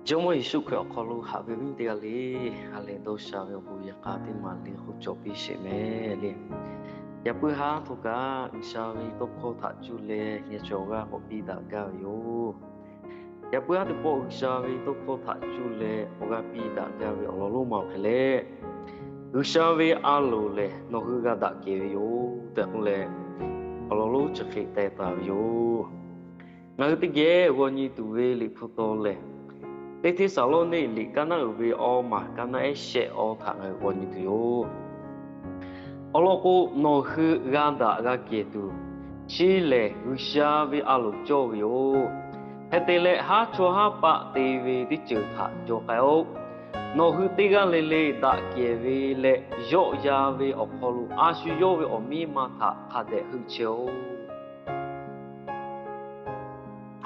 Jawˇmawˇ Yeˍsuˆ Hkriꞈ awˬ hk'aw lo haꞈ ve awˬ viˉ teˇ g'aˇ le, ha lehˬ dawˇ sha ve awˬ bon yaꞈ k'a teˇ maˬ le k'oˆ cawˬ piˇ sheˍ mehˍ le. Yaꞈ puiˉ haˉ htawˇ kaꞈ G'uiˬsha ve tawˇ hkawˇ htaꞈ cuˇ leh nyi cawˬ g'aˇ k'awꞈ piˇ daꞈ gaˇ ve yoˬ. Yaꞈ puiˉ haˉ teˇ pawˆ G'uiˬsha ve tawˇ hkawˇ htaꞈ cuˇ leh awˬ g'aˇ piˇ daꞈ gaˇ ve awˬ lawn lonˉ ma awˬ hk'e leh, G'uiˬsha ve a loˍ lehˬ nawˬ hui g'a daꞈ kehˬ ve yoˬ tehꞈ k'oˆ leh, awˬ lawn lonˉ chi hk'e teh taˍ ve yoˬ. Ngaˬ hui teˇ geh g'aw nyi tuˬ ve Liꞈ hpu taw lehˬ, Teˇ Hteˇsaˍlawˇniˆ liꞈ kaˇ naˉ uiˍ ve awˇ maˬ kaˇ naˉ ehˉ shehˆ awˇ htaꞈ ngaˬ hui g'aw nyi tuˬ yoˬ. Awˬ lawn k'o, nawˬ hui g'a daꞈ g'a kehˬ tuˬ, chi lehˬ G'uiˬsha ve a loˍ cawˇ ve yoˬ. Hk'e te leh, haˉ chawˇ haˉ paˆ te ve teˇ ceuˬ htaꞈ jaw k'ai-oˆ. Nawˬ hui teˇ g'aˇ le le daꞈ kehˬ ve leh yawˆ yan ve awˬ hk'aw lo a shu yawˇ ve awˬ miˇ ma htaꞈ hk'a dehꞈ heuˆ chehˇ-oˆ.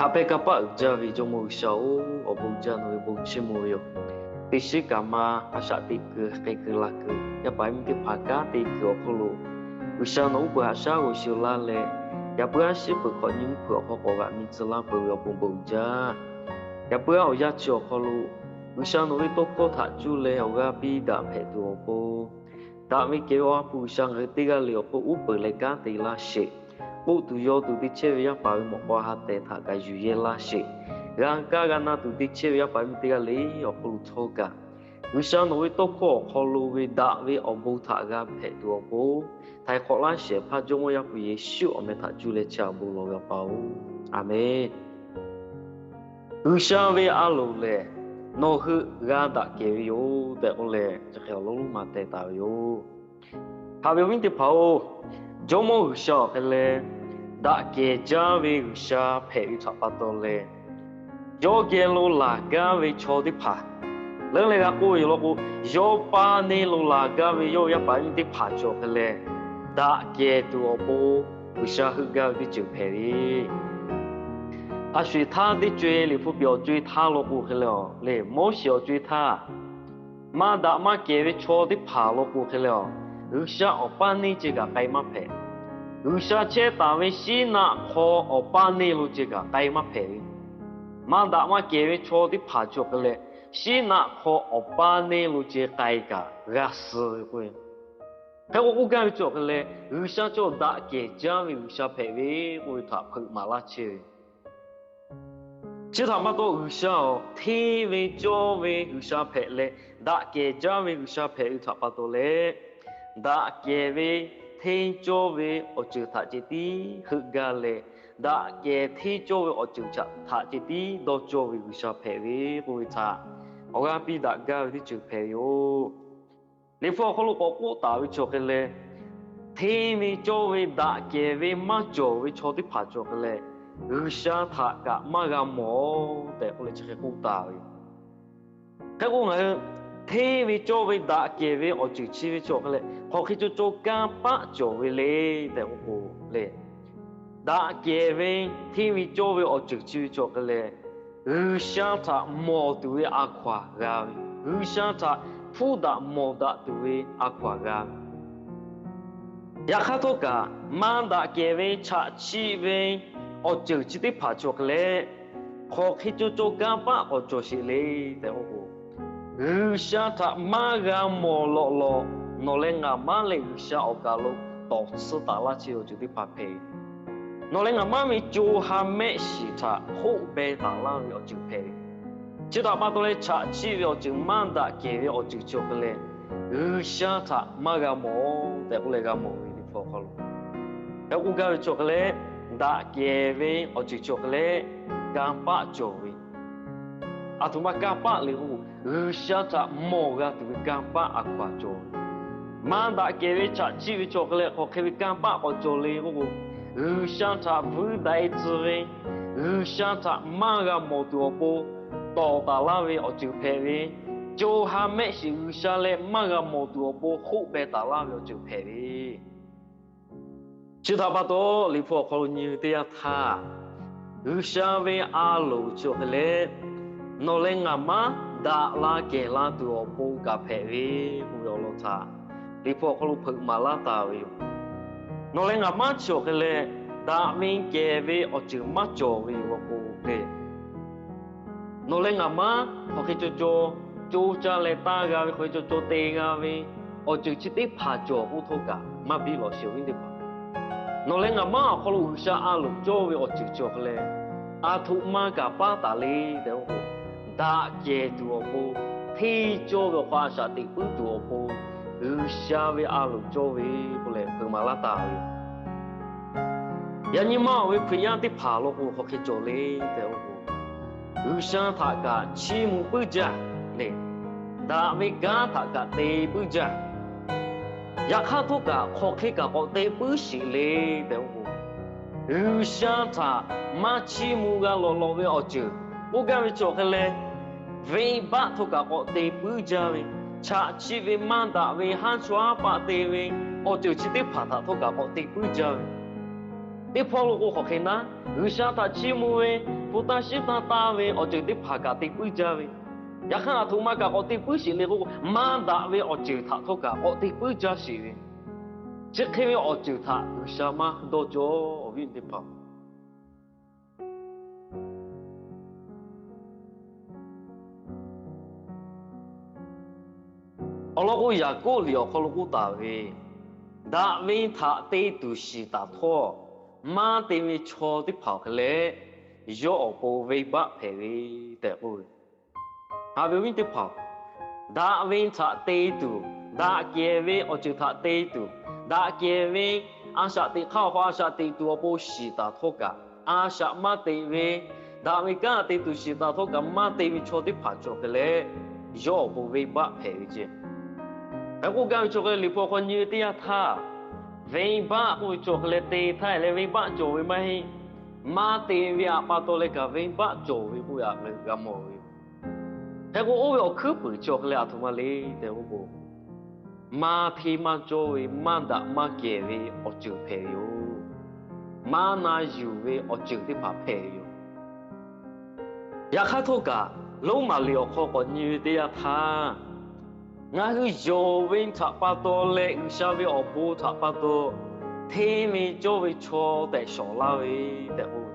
Haꞈ pehnˇ kanˇ paˆ uiˍ jaˇ ve Jawˇmawˇ G'uiˬsha-oˬ, awˬ bon jaˇ nawˬ ve bon chiˇ mvuh ve yoˬ. Teˇ shiˉ kaꞈ ma a shaꞈ teꞈ kuiˬ hk'e kuiˬ la kuiˬ yaˇ paˍ yaˇ miˇ teˇ hpaˍ kanˉ te kuiˬ awˬ hk'aw lo, G'uiˬsha nawˬ uˉ peunˍ haꞈ shaˉ g'awˬ shuˍ laˇ leh, yaꞈ puiˉ haˉ shiˉ peuˬ hk'awꞈ nyi mvuhˇ hpeuꞈ awˬ hk'aw k'awꞈ g'aꞈ mi tcuh laˇ peuˬ ve awˬ bon bon uiˍ jaˇ. Yaꞈ puiˉ haˉ awˬ yanˇ chi awˬ hk'aw lo, G'uiˬsha nawˬ ve tawˇ hkawˇ htaꞈ cuˇ leh awˬ g'aˇ piˇ daꞈ hpehꞈ tuˬ awˬ pon, daꞈ ve kehˬ ve Awˬ ha hpu G'uiˬsha ngaˬ hui teˇ g'aˇ le awˬ hk'oˆ uˉ peunˍ leh kanˉ te laˇ sheˍ. K'oˆ tuˬ yaw tuˬ te chehˇ ve yaˇ paˍ ve mawꞈ k'aw ha tehˬ htaꞈ kaꞈ yuˬ yehˇ laˇ sheˍ. G'a kaˇ g'a na tuˬ te chehˇ ve yaˇ paˍ yaˇ miˇ teˇ g'aˇ le awˬ hk'aw lo htawˇ kaꞈ, G'uiˬsha nawˬ ve tawˇ hkawˇ awˬ hk'aw lo ve daꞈ ve awˬ bon htaꞈ g'a hpehꞈ tuˬ awˬ pon, htaiˍ hk'awꞈ laˇ shehˍ hpaˇ Jawˇmawˇ Yaˇ hpu Yeˍsuˆ awˬ meh htaꞈ cuˇ leh chi awˬ bon lawˬ ve Awˬ pa-oˬ, Aˍmenˇ. G'uiˬsha ve a loˍ lehˬ nawˬ hui g'a daꞈ kehˬ ve yoˬ tehꞈ k'oˆ leh, chi hk'e awˬ lawn lonˉ ma teh taˍ ve yoˬ. Haꞈ ve awˬ viˉ teˇ hpaˍ-oˬ, Jawˇmawˇ G'uiˬsha awˬ hk'e leh daꞈ kehˬ jaˇ ve G'uiˬsha hpehꞈ ve htaꞈ pa taw leh, yawˇ geh lo laˬ gaˇ ve chaw teˇ hpaˍ leuˉ leh g'a k'oˆ ve yoˬ law k'o, yawˇ paˇ neˇ lo laˬ gaˇ ve yawˇ ve yaˇ paˍ yaˇ miˇ teˇ hpaˍ cawˬ hk'e leh, daꞈ kehˬ tuˬ awˬ pon G'uiˬsha heuˆ gaˇ ve teˇ ceuˬ hpehꞈ ve. A sho-eˬ htaˇ teˇ co-e Liꞈ hpu piꞈ awˬ co-e htaˇ law k'o hk'e leh, le Moˉseˍ awˬ co-e htaˇ, maˇ daꞈ maˇ kehˬ ve chaw teˇ hpaˍ law k'o hk'e leh, G'uiˬsha awˬ paˇ neˇ ceh kaꞈ k'ai maˇ hpehꞈ. G'uiˬsha chehˇ taˍ ve Siˉnaˆ hk'aw awˬ paˇ neˇ lo ceh kaꞈ k'ai maˇ hpehꞈ ve. Maˇ daꞈ maˇ kehˬ ve chaw teˇ hpaˍ cawˬ hk'e leh, Siˉnaˆ hk'aw awˬ paˇ neˇ lo ceh k'ai kaꞈ g'a suh ve k'o, hk'e k'o k'oˆ gaˇ ve cawˬ hk'e leh, G'uiˬsha cawˬ daꞈ kehˬ jaˇ ve G'uiˬsha hpehꞈ ve k'oˆ ve htaꞈ hpeuꞈ maˍ laˇ chehˇ ve. Chi htaꞈ pa taw G'uiˬsha-oˬ, hteˇ ve cawˇ ve G'uiˬsha hpehꞈ leh, daꞈ kehˬ jaˇ ve G'uiˬsha hpehꞈ ve htaꞈ pa taw leh, daꞈ kehˬ ve hteˇ cawˇ ve awˬ ceuˬ htaꞈ ceh tiˉ heuˆ gaˇ leh, daꞈ kehˬ hteˇ cawˇ ve awˬ ceuˬ htaꞈ ceh tiˉ dawˇ cawˇ ve G'uiˬsha hpehꞈ ve k'oˆ ve htaꞈ awˬ g'aˇ piˇ daꞈ gaˇ ve teˇ ceuˬ hpehꞈ ve yoˬ. Liꞈ hpu awˬ hk'aw lo k'awꞈ k'oˆ taˍ ve cawˬ hk'e leh, hteˇ ve cawˇ ve daꞈ kehˬ ve maˇ cawˬ ve chaw teˇ hpaˍ cawˬ hk'e leh, G'uiˬsha htaꞈ kaꞈ maˇ g'a mawˬ tehꞈ k'oˆ leh chi hk'e k'oˆ taˍ ve yoˬ. Hk'e k'o ngaˬ hui hteˇ ve cawˇ ve daꞈ kehˬ ve awˬ ceuˬ chi ve cawˬ hk'e leh, hk'aˬ hk'e caw caw kanˇ paˆ cawˬ ve le tehꞈ k'oˆ k'o le, daꞈ kehˬ ve hteˇ ve cawˇ ve awˬ ceuˬ chi ve cawˬ hk'e leh, G'uiˬsha htaꞈ mawˬ tuˬ ve a hkaw-anˬ g'a ve, G'uiˬsha htaꞈ hpuˇ daꞈ mawˬ daꞈ tuˬ ve a hkaw-anˬ g'a ve. Yaꞈ hk'aˇ htawˇ kaꞈ, maˇ daꞈ kehˬ ve chaꞈ chiˆ ve awˬ ceuˬ chi teˇ hpaˍ cawˬ hk'e leh, hk'aˬ hk'e caw caw kanˇ paˆ k'awꞈ cawˬ sheˍ le tehꞈ k'oˆ k'o, G'uiˬsha htaꞈ maˇ g'a mawˬ lawꞈ lawꞈ, nawˬ leh ngaˬ maˉ leh G'uiˬsha awˬ kaˬ lo tawˍ tsuhˇ taˍ laˇ chehˇ ve awˬ ceuˬ teˇ hpaˍ hpehꞈ ve. Nawˬ leh ngaˬ maˉ ve co ha mehˆ shiˍ htaꞈ hoˆ beh taˍ laˇ ve awˬ ceuˬ hpehꞈ ve. Chi htaꞈ pa taw leh chaꞈ chiˆ ve awˬ ceuˬ maˇ daꞈ kehˬ ve awˬ ceuˬ cawˬ hk'e leh, G'uiˬsha htaꞈ maˇ g'a mawˬ tehꞈ k'oˆ leh g'a mawˬ ve Liꞈ hpu awˬ hk'aw lo, hk'e k'oˆ gaˇ ve cawˬ hk'e leh, daꞈ kehˬ ve awˬ ceuˬ cawˬ hk'e leh, kanˇ paˆ cawˬ ve. Aˬ htoꞈ ma kanˇ paˆ le k'o, G'uiˬsha htaꞈ mawˬ g'a tuˬ ve kanˇ paˆ a hkaw-anˬ cawˬ ve. Maˇ daꞈ kehˬ ve chaꞈ chiˆ ve cawˬ hk'e leh hk'aˬ hk'e ve kanˇ paˆ k'awꞈ cawˬ le k'oˆ k'o, G'uiˬsha htaꞈ vuiˇ daꞈ-e tcuh ve, G'uiˬsha htaꞈ maˇ g'a mawˬ tuˬ awˬ pon tawˍ taˍ laˇ ve awˬ ceuˬ hpehꞈ ve, co ha mehˆ shiˍ G'uiˬsha leh maˇ g'a mawˬ tuˬ awˬ pon hoˆ beh taˍ laˇ ve awˬ ceuˬ hpehꞈ ve. Chi htaꞈ pa taw, Liꞈ hpu awˬ hk'aw lo nyi ve teˇ yanˇ htaˇ, G'uiˬsha ve a loˍ chi awˬ hk'e leh, nawˬ leh ngaˬ maˉ daꞈ la kehˬ la tuˬ awˬ pon kaꞈ hpehꞈ ve k'oˆ ve awˬ lawn htaꞈ Liꞈ hpu awˬ hk'aw lo hpeuꞈ maˍ laˇ taˍ ve yoˬ. Nawˬ leh ngaˬ maˉ chi awˬ hk'e leh, daꞈ ve kehˬ ve awˬ ceuˬ maˇ cawˬ ve yoˬ law k'o le, Nawˬ leh ngaˬ maˉ hk'aˬ hk'e caw caw, co caˇ leh taˇ g'a ve, hk'aˬ hk'e caw caw te g'a ve awˬ ceuˬ chi teˇ hpaˍ cawˬ k'oˆ htawˇ kaꞈ maˇ biˇ lawˬ sheˍ awˬ viˉ teˇ hpaˍ. Nawˬ leh ngaˬ maˉ awˬ hk'aw lo G'uiˬsha a loˍ cawˇ ve awˬ ceuˬ cawˬ hk'e leh, aˬ htoꞈ ma kaꞈ paˉ taˍ le tehꞈ k'oˆ k'o, daꞈ kehˬ tuˬ awˬ pon, hteˇ cawˇ ve awˬ hk'aw a shaꞈ teꞈ puiˉ tuˬ awˬ pon, G'uiˬsha ve a loˍ cawˇ ve k'oˆ leh hpeuꞈ maˍ laˇ taˍ ve yoˬ. Yaꞈ nyi ma awˬ ve Hkriꞈ yaˇ teˇ hpaˍ law k'o hk'aˬ hk'e cawˬ le tehꞈ k'oˆ k'o, G'uiˬsha htaꞈ kaꞈ chiˇ mvuh puiˉ jaˇ le. Daꞈ ve kanˉ htaꞈ kaꞈ te puiˉ jaˇ. Yaꞈ hk'aˇ htawˇ kaꞈ hk'aˬ hk'e kaꞈ k'awꞈ te puiˉ sheˍ le tehꞈ k'oˆ k'o, G'uiˬsha htaꞈ maˇ chiˇ mvuh g'a lawꞈ lawꞈ ve awˬ ceuˬ k'oˆ gaˇ ve cawˬ hk'e leh, venˇbaˆ htawˇ kaꞈ k'awꞈ te puiˉ jaˇ ve, chaꞈ chiˆ ve, maˇ daꞈ ve, haˉ chawˇ haˉ paˆ te ve awˬ ceuˬ chi teˇ hpaˍ htaꞈ htawˇ kaꞈ k'awꞈ te puiˉ jaˇ ve, teˇ hpawˇ lo k'o hk'aˬ hk'e naˉ, G'uiˬsha htaꞈ chiˇ mvuh ve, hpu taˇ shiˉ taˇ taˇ ve awˬ ceuˬ teˇ hpaˍ kaꞈ te puiˉ jaˇ ve, yaꞈ hk'aˇ aˬ htoꞈ ma kaꞈ k'awꞈ te puiˉ sheˍ le k'o, maˇ daꞈ ve awˬ ceuˬ htaꞈ htawˇ kaꞈ k'awꞈ te puiˉ jaˇ sheˍ ve, chi hk'e ve awˬ ceuˬ htaꞈ G'uiˬsha maˇ dawˇ cawˇ awˬ viˉ teˇ hpaˍ. Awˬ lawn k'o, Yaˍkoˆ liꞈ awˬ hk'aw lo k'oˆ taˍ ve, daꞈ ve htaꞈ te tuˬ shiˍ taˍ htawˇ, maˇ te ve chaw teˇ hpaˍ awˬ hk'e leh, yawˇ awˬ pon venˇbaˆ hpehꞈ ve tehꞈ k'oˆ ve, haꞈ ve awˬ viˉ teˇ hpaˍ, daꞈ ve htaꞈ te tuˬ, daꞈ kehˬ ve awˬ ceuˬ htaꞈ te tuˬ, daꞈ kehˬ ve a shaꞈ teꞈ hk'aˇ awˬ hk'aw a shaꞈ teꞈ tuˬ awˬ pon shiˍ taˍ htawˇ kaꞈ, a shaꞈ maˇ teꞈ ve, daꞈ ve kanˉ te tuˬ shiˍ taˍ htawˇ kaꞈ maˇ te ve chaw teˇ hpaˍ cawˬ hk'e leh, yawˇ awˬ pon venˇbaˆ hpehꞈ ve ceˇ. Hk'e k'oˆ gaˇ ve cawˬ hk'e leh, Liꞈ hpu hk'aw nyi ve teˇ yanˇ htaˇ, venˇbaˆ k'oˆ ve cawˬ hk'e leh te htaˇ leh venˇbaˆ cawˬ ve maˇ heˆ. Maˇ te ve htaꞈ pa taw leh kaꞈ venˇbaˆ cawˬ ve k'oˆ ve htaꞈ g'a mawˬ ve yoˬ. Hk'e k'o, oˇ ve awˬ hkuiˉ puiˍ cawˬ hk'e leh aˬ htoꞈ ma le tehꞈ k'oˆ k'o, maˇ hteˇ maˇ cawˇ ve, maˇ daꞈ maˇ kehˬ ve awˬ ceuˬ hpehꞈ ve yoˬ. Maˇ na yuˬ ve awˬ ceuˬ teˇ hpaˍ hpehꞈ ve yoˬ. Yaꞈ hk'aˇ htawˇ kaꞈ, Roˉmaꞈ liꞈ awˬ hk'aw k'awꞈ nyi ve teˇ yanˇ htaˇ, ngaˬ hui yonˍ ve htaꞈ pa taw leh G'uiˬsha ve awˬ bon htaꞈ pa taw, hteˇ ve cawˇ ve chaw tehꞈ shawˍ laˇ ve tehꞈ k'oˆ ve,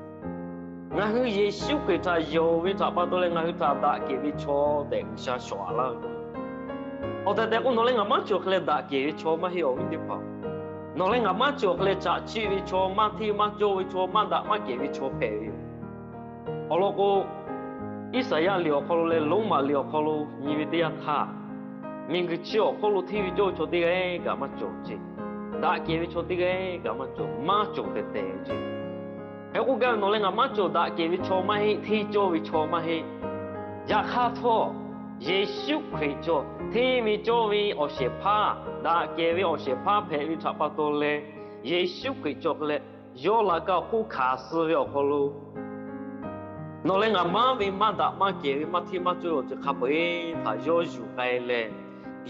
ngaˬ hui Yeˍsuˆ Hkriꞈ htaꞈ yonˍ ve htaꞈ pa taw leh ngaˬ hui htaꞈ daꞈ kehˬ ve chaw tehꞈ G'uiˬsha shawˍ laˇ ve. Awˬ tehˬ tehꞈ k'o, nawˬ leh ngaˬ maˉ cawˬ hk'e leh daꞈ kehˬ ve chaw maˇ heˆ awˬ viˉ teˇ hpaˍ. Nawˬ leh ngaˬ maˉ cawˬ hk'e leh chaꞈ chiˆ ve chaw, maˇ hteˇ maˇ cawˇ ve chaw, maˇ daꞈ maˇ kehˬ ve chaw hpehꞈ ve yoˬ. Awˬ lawn k'o, Iˉsaˍyaˆ liꞈ awˬ hk'aw lo leh Roˉmaꞈ liꞈ awˬ hk'aw lo nyi ve teˇ yanˇ htaˇ, miˬguiˬ chi awˬ hk'oˆ lo hteˇ ve cawˇ ve chaw teˇ g'aˇ kaꞈ maˇ cawˬ ceˇ. Daꞈ kehˬ ve chaw teˇ g'aˇ kaꞈ maˇ cawˬ, maˇ cawˬ tehˬ tehˬ ve ceˇ. Hk'e k'oˆ gaˇ ve, nawˬ leh ngaˬ maˉ cawˬ daꞈ kehˬ ve chaw maˇ heˆ, hteˇ cawˇ ve chaw maˇ heˆ. Yaꞈ hk'aˇ htawˇ, Yeˍsuˆ Hkriꞈ cawˬ hteˇ ve cawˇ ve awˬ shehˍ hpaˇ, daꞈ kehˬ ve awˬ shehˍ hpaˇ hpehꞈ ve htaꞈ pa taw leh, Yeˍsuˆ Hkriꞈ cawˬ hk'e leh, yawˇ laꞈ ka awˬ hk'oˆ hkanˍ suh ve awˬ hk'aw lo nawˬ leh ngaˬ maˉ ve maˇ daꞈ maˇ kehˬ ve maˇ hteˇ maˇ cawˇ ve awˬ ceuˬ hk'a peu-eˬ htaꞈ yawˇ yuˬ k'ai leh,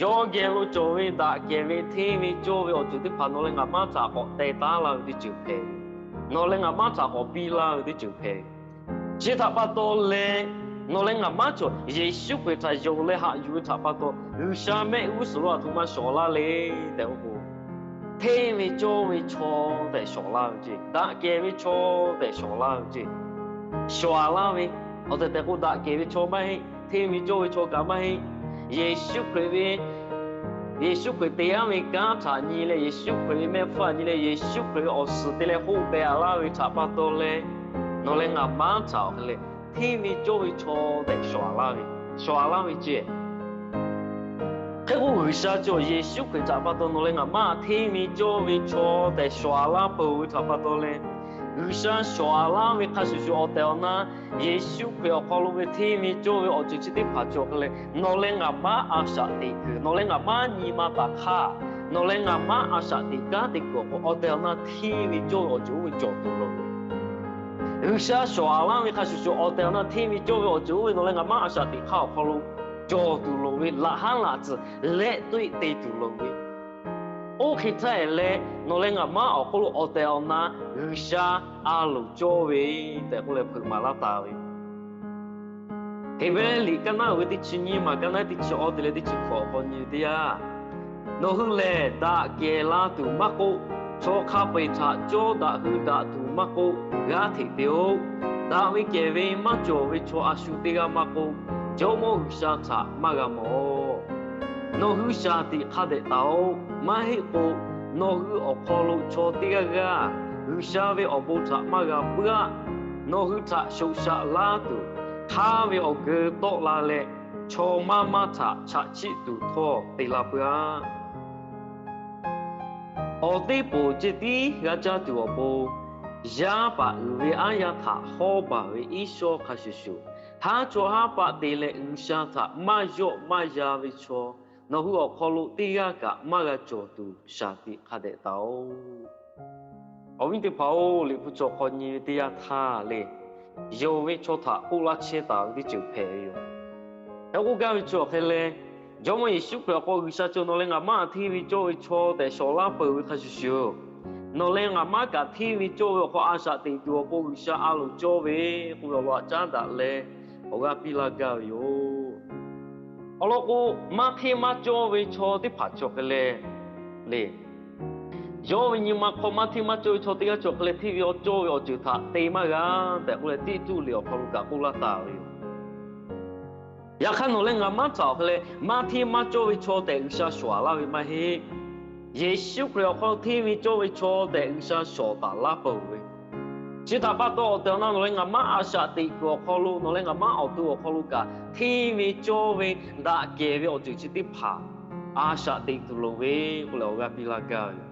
yawˇ geh lo cawˬ ve daꞈ kehˬ ve hteˇ ve cawˇ ve awˬ ceuˬ teˇ hpaˍ nawˬ leh ngaˬ maˉ htaꞈ k'awꞈ teh taˉ laˇ ve teˇ ceuˬ hpehꞈ, nawˬ leh ngaˬ maˉ htaꞈ k'awꞈ piˇ laˇ ve teˇ ceuˬ hpehꞈ. Chi htaꞈ pa taw leh, nawˬ leh ngaˬ maˉ cawˬ Yeˍsuˆ Hkriꞈ htaꞈ yonˍ leh haꞈ yuˬ ve htaꞈ pa taw, G'uiˬsha mehˆ g'uˇ suhˍ lo aˬ htoꞈ ma shawˍ laˇ le tehꞈ k'oˆ k'o, hteˇ ve cawˇ ve chaw tehꞈ shawˍ laˇ ve ceˇ, daꞈ kehˬ ve chaw tehꞈ shawˍ laˇ ve ceˇ. Shawˍ laˇ ve, awˬ tehˬ tehˬ k'o, daꞈ kehˬ ve chaw maˇ heˆ, hteˇ ve cawˇ ve chaw kaꞈ maˇ heˆ. Yeˍsuˆ Hkriꞈ ve, Yeˍsuˆ Hkriꞈ te-a ve kanˉ htaꞈ nyi leh, Yeˍsuˆ Hkriꞈ ve mehˆ hpfuhˇ htaꞈ nyi leh, Yeˍsuˆ Hkriꞈ ve awˬ suhˍ te leh hoˆ teh-a laˇ ve htaꞈ pa taw leh, nawˬ leh ngaˬ maˉ htaꞈ awˬ hk'e leh hteˇ ve cawˇ ve chaw tehꞈ shawˍ laˇ ve, shawˍ laˇ ve ceˇ. Hk'e k'o, G'uiˬsha cawˬ Yeˍsuˆ Hkriꞈ htaꞈ pa taw nawˬ leh ngaˬ maˉ hteˇ ve cawˇ ve chaw tehꞈ shawˍ laˇ peuˬ ve htaꞈ pa taw leh, G'uiˬsha shawˍ laˇ ve hk'a shuˍ shuˍ awˬ tehˬ awˬ na, Yeˍsuˆ Hkriꞈ awˬ hk'aw lo ve hteˇ ve cawˇ ve awˬ ceuˬ chi teˇ hpaˍ cawˬ hk'e leh, nawˬ leh ngaˬ maˉ a shaꞈ teꞈ kuiˬ, nawˬ leh ngaˬ maˉ nyi ma taˍ hk'aˇ, nawˬ leh ngaˬ maˉ a shaꞈ teꞈ kanˉ te kuiˬ awˬ hk'aw awˬ tehˬ awˬ na hteˇ ve cawˇ ve awˬ ceuˬ oˇ ve cawˬ tuˬ loˍ ve. G'uiˬsha shawˍ laˇ ve hk'a shuˍ shuˍ awˬ tehˬ awˬ na hteˇ ve cawˇ ve awˬ ceuˬ oˇ ve nawˬ leh ngaˬ maˉ a shaꞈ teꞈ hk'aˇ awˬ hk'aw lo cawˬ tuˬ loˍ ve, laꞈ haˉ laꞈ tcuhˬ lehˆ toˆ te tuˬ loˍ ve. Oˇ hk'e htaˇ leh, nawˬ leh ngaˬ maˉ awˬ hk'oˆ lo awˬ tehˬ awˬ na G'uiˬsha a loˍ cawˇ ve tehꞈ k'oˆ leh hpeuꞈ maˍ laˇ taˍ ve. Heˍbrehˇ liꞈ kaˇ naˉ uiˍ ve teˇ chi nyiˇ maˬ kaˇ naˉ teˇ chi awˇ te leh teˇ chi hkawꞈ awˬ hk'aw nyi ve teˇ yanˇ, nawˬ hui lehˬ daꞈ kehˬ la tuˬ maˇ k'oˆ, chaw hk'a peu-eˬ htaꞈ cawˇ daꞈ hui daꞈ tuˬ maˇ k'oˆ, g'aˇ hteꞈ te-oˆ. Daꞈ ve kehˬ ve maˇ cawˬ ve chaw a shu teˇ g'aˇ maˇ k'oˆ, Jawˇmawˇ G'uiˬsha htaꞈ maˇ g'a mawˬ. Nawˬ hui shaˍ tiꞈ hk'a dehꞈ taˍ-oꞈ. Maˇ heˆ k'o, nawˬ hui awˬ hk'aw lo chaw teˇ g'aˇ g'aˇ G'uiˬsha ve awˬ bon htaꞈ maˇ g'a puiˉ-aˆ. Nawˬ hui htaꞈ shoꞈ shaꞈ laˇ tuˬ, hk'aˇ ve awˬ geu tawˆ la leh, chaw maˇ maˇ htaꞈ chaꞈ chiˆ tuˬ htawˇ te la puiˉ-aˆ. Awˬ teˇ poˍ ceh tiˉ g'a caˇ tuˬ awˬ pon, yaˇ paˍ uiˍ ve aˉ yaˇ htaꞈ hawˉ baˬ ve Iˉsawˇ hk'a shuˍ shuˍ, haˉ chawˇ haˉ paˆ te leh G'uiˬsha htaꞈ maˇ yawˆ maˇ ya ve chaw, nawˬ hui awˬ hk'aw lo teˇ g'aˇ kaꞈ maˇ g'a cawˬ tuˬ shaˍ tiꞈ hk'a dehꞈ taˍ-oꞈ. Awˬ viˉ teˇ hpaˍ-oˬ, Liꞈ hpu cawˬ hk'aw nyi ve teˇ yanˇ htaˇ le, yonˍ ve chaw htaꞈ k'oˆ laˇ chehˇ taˍ ve teˇ ceuˬ hpehꞈ ve yoˬ. Hk'e k'oˆ gaˇ ve chi awˬ hk'e leh, Jawˇmawˇ Yeˍsuˆ Hkriꞈ awˬ hk'aw G'uiˬsha cawˬ nawˬ leh ngaˬ maˉ hteˇ ve cawˇ ve chaw tehꞈ shawˍ laˇ peuˬ ve hk'a shuˍ shuˍ, nawˬ leh ngaˬ maˉ kaꞈ hteˇ ve cawˇ ve awˬ hk'aw a shaꞈ teꞈ tuˬ awˬ pon G'uiˬsha a loˍ cawˇ ve k'oˆ ve awˬ lawn aꞈ caˉ daꞈ leh awˬ g'aˇ piˇ laˇ gaˇ ve yoˬ. Awˬ lawn k'o, maˇ hteˇ maˇ cawˇ ve chaw teˇ hpaˍ chi awˬ hk'e leh le, yawˇ ve nyi ma hk'aw maˇ hteˇ maˇ cawˇ ve chaw teˇ g'aˇ chi awˬ hk'e leh hteˇ ve awˬ cawˇ ve awˬ ceuˬ htaꞈ te maˇ g'a tehꞈ k'oˆ leh, tiˇ tuˇ liꞈ awˬ hk'aw lo kaꞈ k'oˆ laˇ taˍ ve yoˬ. Yaꞈ hk'aˇ, nawˬ leh ngaˬ maˉ htaꞈ awˬ hk'e leh maˇ hteˇ maˇ cawˇ ve chaw tehꞈ G'uiˬsha shawˍ laˇ ve maˇ heˆ. Yeˍsuˆ Hkriꞈ awˬ hk'aw lo hteˇ ve cawˇ ve chaw tehꞈ G'uiˬsha shawˍ taˍ laˇ peuˬ ve. Chi htaꞈ pa taw, awˬ tehˬ awˬ na nawˬ leh ngaˬ maˉ a shaꞈ teꞈ kuiˬ awˬ hk'aw lo, nawˬ leh ngaˬ maˉ awˬ to awˬ hk'aw lo kaꞈ hteˇ ve cawˇ ve daꞈ kehˬ ve awˬ ceuˬ chi teˇ hpaˍ a shaꞈ teꞈ tuˬ loˍ ve k'oˆ leh awˬ g'aˇ piˇ laˇ gaˇ ve yoˬ.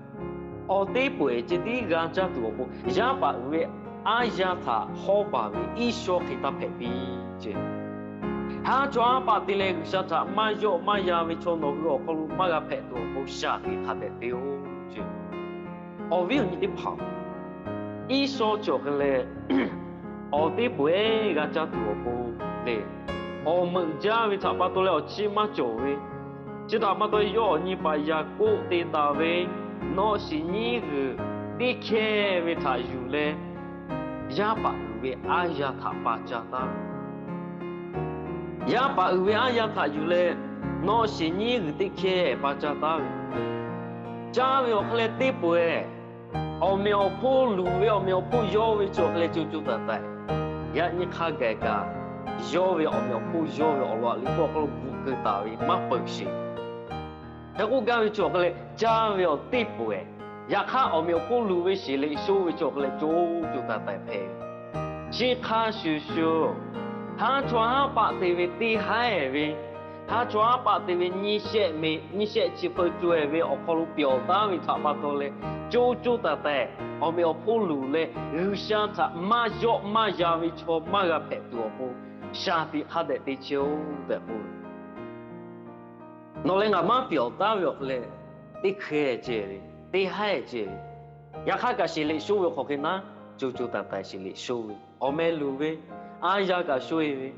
Awˬ teˇ poˍ ehˍ ceh tiˉ g'a caˇ tuˬ awˬ pon, yaˇ paˍ uiˍ ve aˉ yaˇ htaꞈ hawˉ baˬ ve Iˉsawˇ hk'e taˇ hpehꞈ piˇ ce. Haˉ chawˇ haˉ paˆ te leh G'uiˬsha htaꞈ maˇ yawˆ maˇ ya ve chaw nawˬ hui awˬ hk'aw lo maˇ g'a hpehꞈ tuˬ awˬ pon shaˍ tiꞈ hk'a dehꞈ te-oˬ ce. Awˬ viˉ awˬ nyi teˇ hpaˍ, Iˉsawˇ chi awˬ hk'e leh awˬ teˇ poˍ ehˍ g'a caˇ tuˬ awˬ pon le, awˬ meuꞈ jaˇ ve htaꞈ pa taw leh awˬ chiˇ maˇ cawˬ ve, chi htaꞈ pa taw yawˇ awˬ nyi paˍ Yaˍkoˆ te taˍ ve, Nawˬ shiˍ nyiˇ g'uiˬ teˇ hkehˇ ve htaꞈ yuˬ leh yaˇ paˍ uiˍ ve aˉ yaˇ htaꞈ pa caˇ taˍ ve. Yaˇ paˍ uiˍ ve aˉ yaˇ htaꞈ yuˬ leh, nawˬ shiˍ nyiˇ g'uiˬ teˇ hkehˇ pa caˇ taˍ ve. Caˇ ve awˬ hk'e leh teˇ peuˬ-ehˍ, awˬ meꞈ awˬ hponˇ luˬ ve awˬ meꞈ awˬ hponˇ yawˇ ve chi awˬ hk'e leh co co taiˍ taiˍ, yaꞈ nyi hk'a gaˬ kaꞈ yawˇ ve awˬ meꞈ awˬ hponˇ yawˇ ve awˬ lawn liꞈ hpu awˬ hk'aw lo bvuhꞈ keu taˍ ve maˇ peuˬ sheˍ. Hk'e k'oˆ gaˇ ve chi awˬ hk'e leh caˇ ve awˬ teˇ peuˬ-ehˍ, yaꞈ hk'aˇ awˬ meꞈ awˬ hponˇ luˬ ve shiˍ liꞈ shoˉ ve chi awˬ hk'e leh co co taiˍ taiˍ hpehꞈ ve. Chi hk'a shuˍ shuˍ, haˉ chawˇ haˉ paˆ te ve teˇ haiˉ ve, haˉ chawˇ haˉ paˆ te ve nyiˇ shehˆ meꞈ nyiˇ shehˆ chi hpeu co-e ve awˬ hk'aw lo pyawˬ taˉ ve htaꞈ pa taw leh, co co taiˍ taiˍ awˬ meꞈ awˬ hponˇ luˬ leh G'uiˬsha htaꞈ maˇ yawˆ maˇ ya ve chaw maˇ g'a hpehꞈ tuˬ awˬ pon shaˍ tiꞈ hk'a dehꞈ te chehˇ-oˆ tehꞈ k'oˆ ve. Nawˬ leh ngaˬ maˉ pyawˬ taˉ ve awˬ hk'e leh teˇ hkehˇ ceh ve, teˇ haiˉ ceh ve, yaꞈ hk'aˇ kaꞈ shiˍ liꞈ shoˉ ve hk'aw hk'e naˉ, co co taiˍ taiˍ shiˍ liꞈ shoˉ ve, awˬ meh luˬ ve, aˉ yaˇ kaꞈ shoˉ-e ve,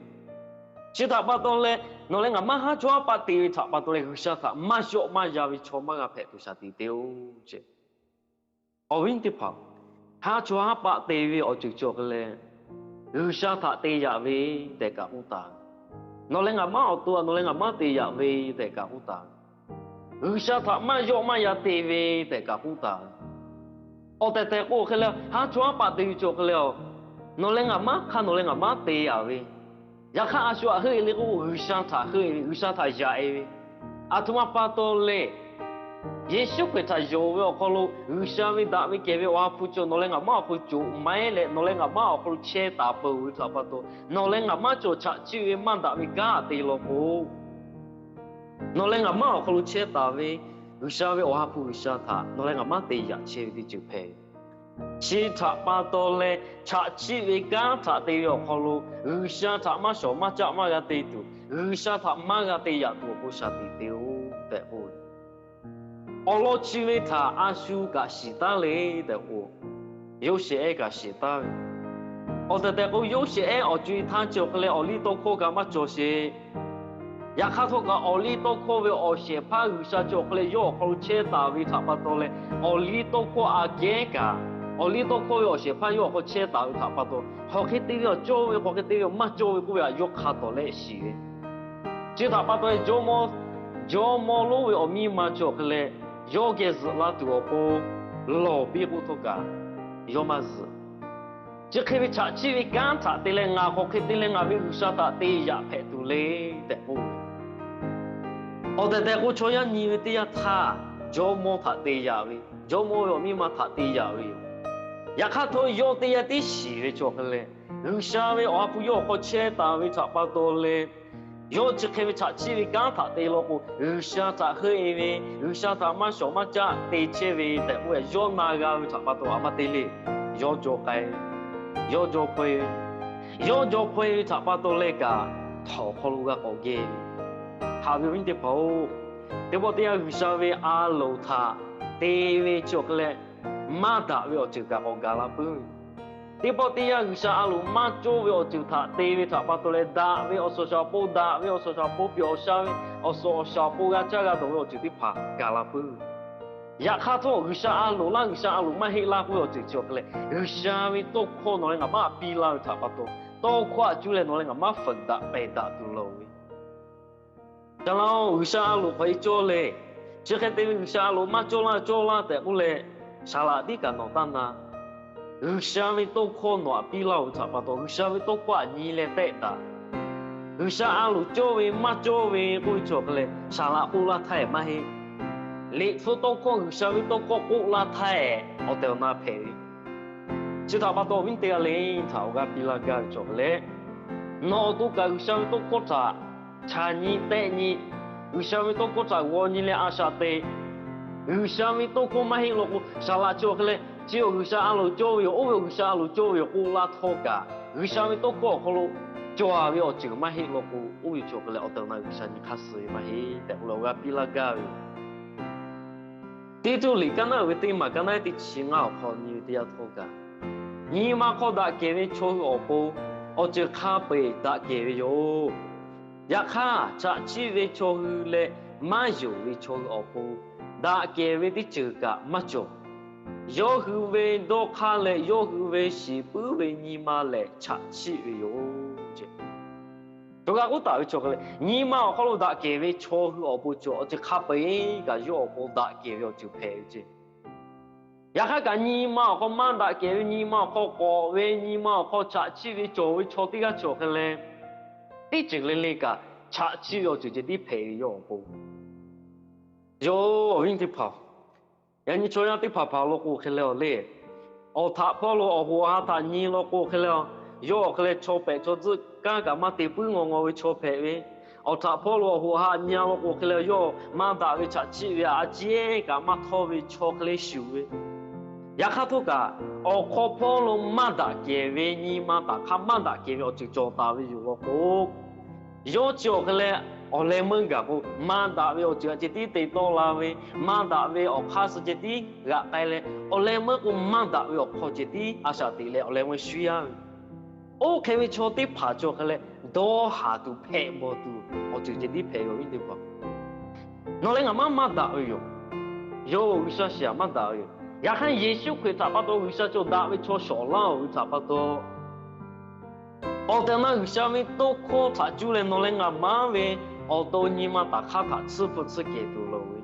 chi htaꞈ pa taw leh nawˬ leh ngaˬ maˉ haˉ chawˇ haˉ paˆ te ve htaꞈ pa taw leh G'uiˬsha htaꞈ maˇ yawˆ maˇ ya ve chaw maˇ g'a hpehꞈ tuˬ shaˍ tiꞈ te-oˆ ce. Awˬ viˉ teˇ hpaˍ, haˉ chawˇ haˉ paˆ te ve awˬ ceuˬ chi awˬ hk'e leh G'uiˬsha htaꞈ te yaꞈ ve tehꞈ kaꞈ k'oˆ taˍ ve. Nawˬ leh ngaˬ maˉ awˬ to nawˬ leh ngaˬ maˉ te yaꞈ ve tehꞈ kaꞈ k'oˆ taˍ ve. G'uiˬsha htaꞈ maˇ yawˆ maˇ ya te ve tehꞈ kaꞈ k'oˆ taˍ ve. Awˬ tehˬ tehˬ k'o hk'e leh, haˉ chawˇ haˉ paˆ te ve chi awˬ hk'e leh, nawˬ leh ngaˬ maˉ hk'a nawˬ leh ngaˬ maˉ te yaꞈ ve, yaꞈ hk'aˇ a shu htaꞈ heuˆ-e le k'o, G'uiˬsha htaꞈ heuˆ-e ve, G'uiˬsha htaꞈ yaꞈ-e ve, aˬ htoꞈ ma pa taw leh Yeˍsuˆ Hkriꞈ htaꞈ yonˍ ve awˬ hk'aw lo G'uiˬsha ve daꞈ ve kehˬ ve Awˬ ha hpu cawˬ nawˬ leh ngaˬ maˉ awˬ hk'aw lo coꞈ maiˉ leh nawˬ leh ngaˬ maˉ awˬ hk'aw lo chehˇ taˍ peuˬ ve htaꞈ pa taw, nawˬ leh ngaˬ maˉ cawˬ chaꞈ chiˆ ve maˇ daꞈ ve kanˉ te law k'o, nawˬ leh ngaˬ maˉ awˬ hk'aw lo chehˇ taˍ ve G'uiˬsha ve Awˬ ha hpu G'uiˬsha htaꞈ nawˬ leh ngaˬ maˉ te yaꞈ chehˇ ve teˇ ceuˬ hpehꞈ. Chi htaꞈ pa taw leh chaꞈ chiˆ ve kanˉ htaꞈ te ve awˬ hk'aw lo G'uiˬsha htaꞈ maˇ shawˍ maˇ caˆ maˇ g'a te tuˬ, G'uiˬsha htaꞈ maˇ g'a te yaꞈ tuˬ awˬ pon shaˍ tiꞈ te-oˆ tehꞈ k'oˆ ve. Awˬ lawn chi ve htaꞈ a shu kaꞈ shiˍ taˉ le tehꞈ k'o, Yoˇsehꞈ ehˉ kaꞈ shiˍ taˉ ve. Awˬ tehˬ tehˬ k'o, Yoˇsehꞈ ehˉ awˬ co-e htaˇ chi awˬ hk'e leh awˬ liˇ tawˇ hkawˇ kaꞈ maˇ cawˬ sheˍ. Yaꞈ hk'aˇ htawˇ kaꞈ awˬ liˇ tawˇ hkawˇ ve awˬ shehˍ hpaˇ G'uiˬsha chi awˬ hk'e leh yawˇ awˬ hk'aw lo chehˇ taˍ ve htaꞈ pa taw leh, awˬ liˇ tawˇ hkawˇ aꞈ kehˉ kaꞈ, awˬ liˇ tawˇ hkawˇ ve awˬ shehˍ hpaˇ yawˇ awˬ hk'aw chehˇ taˍ ve htaꞈ pa taw, hk'aˬ hk'e te ve awˬ cawˇ ve, hk'aˬ hk'e te ve awˬ maˇ cawˇ ve k'oˆ ve htaꞈ yawˇ hk'a tawˍ leh shiˍ ve. Chi htaꞈ pa taw leh, jawˇmawˇ lonˉ ve awˬ miˇ ma chi awˬ hk'e leh yawˇ geh zuhꞈ la tuˬ awˬ pon lawˬ piˇ k'oˆ htawˇ kaꞈ, yawˇ maˇ zuhꞈ. Chi hk'e ve chaꞈ chiˆ ve kanˉ htaꞈ te leh ngaˬ hk'aˬ hk'e te leh ngaˬ ve G'uiˬsha htaꞈ te yaꞈ hpehꞈ tuˬ le tehꞈ k'oˆ ve. Awˬ tehˬ tehˬ k'o chaw yaˇ nyi ve teˇ yanˇ htaˇ jawˇmawˇ htaꞈ te yaꞈ ve, jawˇmawˇ ve awˬ miˇ ma htaꞈ te yaꞈ ve yoˬ. Yaꞈ hk'aˇ htawˇ yawˇ teˇ yanˇ tiˉ shiˍ ve cawˬ hk'e leh, G'uiˬsha ve Awˬ ha hpu yawˇ awˬ hk'aw chehˇ taˍ ve htaꞈ pa taw leh, yawˇ chi hk'e ve chaꞈ chiˆ ve kanˉ htaꞈ te law k'o, G'uiˬsha htaꞈ heuˆ e ve, G'uiˬsha htaꞈ maˇ shawˍ maˇ caˆ te chehˇ ve tehꞈ k'oˆ ve yawˇ na g'a ve htaꞈ pa taw a maˇ te le. Yawˇ jaw k'ai, yawˇ jaw hpaw e, yawˇ jaw hpaw e ve htaꞈ pa taw leh kaꞈ, htawnˍ awˬ hk'aw lo g'a k'awꞈ geh ve. Haꞈ ve awˬ viˉ teˇ hpaˍ-oˬ, teˇ pawˆ teˇ yanˇ G'uiˬsha ve a loˍ htaꞈ te ve chi awˬ hk'e leh, maˇ daꞈ ve awˬ ceuˬ kaꞈ k'awꞈ gaˬ la puiˉ ve. Teˇ pawˆ teˇ yanˇ G'uiˬsha a loˍ maˇ cawˇ ve awˬ ceuˬ htaꞈ te ve htaꞈ pa taw leh, daꞈ ve awˬ suhˍ awˬ shaˍ awˬ pon, daꞈ ve awˬ suhˍ awˬ shaˍ awˬ pon, pyawˬ awˬ sha ve awˬ suhˍ awˬ shaˍ awˬ pon g'a caˇ g'a dawˬ ve awˬ ceuˬ teˇ hpaˍ gaˬ la puiˉ ve. Yaꞈ hk'aˇ htawˇ, G'uiˬsha a loˍ laˇ, G'uiˬsha a loˍ maˇ heˆ laˇ k'oˆ ve awˬ ceuˬ chi awˬ hk'e leh, G'uiˬsha ve tawˇ hkawˇ nawˬ leh ngaˬ maˇ piˇ laˇ ve htaꞈ pa taw, tawˇ hkawˇ a cuˇ leh nawˬ leh ngaˬ maˇ feuꞈ daꞈ pehˬ daꞈ tuˬ loˍ ve. Ca la-oˬ, G'uiˬsha a loˍ hk'aw e cawˇ le. Chi hk'e te ve G'uiˬsha a loˍ maˇ cawˇ laˇ cawˇ laˇ tehꞈ k'oˆ leh, saˍ laꞈ tiˉ kaꞈ nawˬ taˇ na. G'uiˬsha ve tawˇ hkawˇ nawˬ htaꞈ piˇ laˇ-oˬ ve htaꞈ pa taw, G'uiˬsha ve tawˇ hkawˇ htaꞈ nyi leh tehˆ taˍ. G'uiˬsha a loˍ cawˇ ve maˇ cawˇ ve k'oˆ ve chi awˬ hk'e leh, saˍ laꞈ k'oˆ laˇ htaˇ e maˇ heˆ. Liꞈ hpu tawˇ hkawˇ G'uiˬsha ve tawˇ hkawˇ k'oˆ laˇ htaˇ e awˬ tehˬ awˬ na hpehꞈ ve. Chi htaꞈ pa taw awˬ viˉ teˇ g'aˇ le htaꞈ awˬ g'aˇ piˇ laˇ gaˇ ve chi awˬ hk'e leh, nawˬ awˬ to kaꞈ G'uiˬsha ve tawˇ hkawˇ htaꞈ chaˬ nyi tehˆ nyi, G'uiˬsha ve tawˇ hkawˇ htaꞈ g'aw nyi leh a shaꞈ te. G'uiˬsha ve tawˇ hkawˇ maˇ heˆ law k'o, saˍ laꞈ chi awˬ hk'e leh, chi awˬ G'uiˬsha a loˍ cawˇ ve yoˬ, oˇ ve awˬ G'uiˬsha a loˍ cawˇ ve yoˬ k'oˆ laˇ htawˇ kaꞈ, G'uiˬsha ve tawˇ hkawˇ awˬ hk'aw lo cawˬ ve awˬ ceuˬ maˇ heˆ law k'o, oˇ ve chi awˬ hk'e leh awˬ tehˬ awˬ na G'uiˬsha nyi hk'aˇ suh ve maˇ heˆ tehꞈ k'oˆ leh awˬ g'aˇ piˇ laˇ gaˇ ve yoˬ. Teˇ tuˇ liꞈ kaˇ naˉ uiˍ ve teˇ maˬ kaˇ naˉ teˇ chi ngaˇ awˬ hk'aw nyi ve teˇ yanˇ htawˇ kaꞈ, nyi ma hk'aw daꞈ kehˬ ve chaw hui awˬ pon awˬ ceuˬ hk'a peu-eˬ daꞈ kehˬ ve yoˬ. Yaꞈ hk'aˇ, chaꞈ chiˆ ve chaw hui leh maˇ yonˍ ve chaw hui awˬ pon daꞈ kehˬ ve teˇ ceuˬ kaꞈ maˇ cawˬ. Yawˇ hui ve dawˇ hk'aˇ leh yawˇ hui ve shiˍ puiˉ ve nyi ma lehˬ chaꞈ chiˆ ve yoˬ. Cawˬ g'a k'oˆ taˍ ve chaw hk'e leh, nyi ma awˬ hk'aw lo daꞈ kehˬ ve chaw hui awˬ pon cawˬ awˬ ceuˬ hk'a peu-eˬ kaꞈ yawˇ awˬ pon daꞈ kehˬ ve awˬ ceuˬ hpehꞈ ve ceˇ. Yaꞈ hk'aˇ kaꞈ nyi ma awˬ hk'aw maˇ daꞈ kehˬ ve, nyi ma awˬ hk'aw k'awꞈ ve, nyi ma awˬ hk'aw chaꞈ chiˆ ve cawˬ ve chaw teˇ g'aˇ cawˬ hk'e leh, teˇ ceuˬ le le kaꞈ chaꞈ chiˆ ve awˬ ceuˬ ceh tiˉ hpehꞈ ve yawˇ awˬ pon. Yawˇ awˬ viˉ teˇ hpaˍ, yaꞈ nyi chaw yaˇ teˇ hpaˍ hpaˍ law k'o hk'e leh awˬ le, awˬ htaꞈ hpawˇ lo awˬ hoꞈ awˬ ha htaꞈ nyi law k'o hk'e leh, yawˇ awˬ hk'e leh chaw hpehꞈ chaw tcuhˆ kanˉ kaꞈ maˇ te puiˉ ngaw ngaw ve chaw hpehꞈ ve, awˬ htaꞈ hpawˇ lo awˬ hoꞈ awˬ ha nyi law k'o hk'e leh yawˇ maˇ daꞈ ve chaꞈ chiˆ ve a ciˉ kaꞈ maˇ htawˇ ve chaw hk'e le shuˍ ve. Yaꞈ hk'aˇ htawˇ kaꞈ, awˬ hk'aw hpawˇ lo maˇ daꞈ kehˬ ve nyi ma taˍ hk'aˇ maˇ daꞈ kehˬ ve awˬ ceuˬ cawˬ taˍ ve yoˬ law k'o, yawˇ chi awˬ hk'e leh awˬ leh meuˇ gaˬ k'o, maˇ daꞈ ve awˬ ceuˬ a ceh tiˉ te tawˆ la ve, maˇ daꞈ ve awˬ hk'aˇ suh ceh tiˉ g'aꞈ k'ai leh, awˬ leh meuˇ k'o maˇ daꞈ ve awˬ hk'aw ceh tiˉ a shaꞈ teꞈ leh awˬ leh meuˇ shuiˉ yaˇ ve. Oˇ hk'e ve chaw teˇ hpaˍ cawˬ hk'e leh, dawˇ haˍ tuˬ hpehꞈ bawˬ tuˬ awˬ ceuˬ ceh tiˉ hpehꞈ ve awˬ viˉ teˇ hpaˍ. Nawˬ leh ngaˬ maˇ maˇ daꞈ ve yoˬ. Yawˇ G'uiˬsha shiˍ aꞈ maˇ daꞈ ve yoˬ. Yaꞈ hk'aˇ Yeˍsuˆ Hkriꞈ htaꞈ pa taw G'uiˬsha cawˬ daꞈ ve chaw shawˍ laˇ-oˬ ve htaꞈ pa taw, awˬ tehˬ awˬ na G'uiˬsha ve tawˇ hkawˇ htaꞈ cuˇ leh nawˬ leh ngaˬ maˇ ve awˬ to nyi ma taˍ hk'aˇ htaꞈ tsuhˇ hpu tsuhˇ kehˬ tuˬ loˍ ve,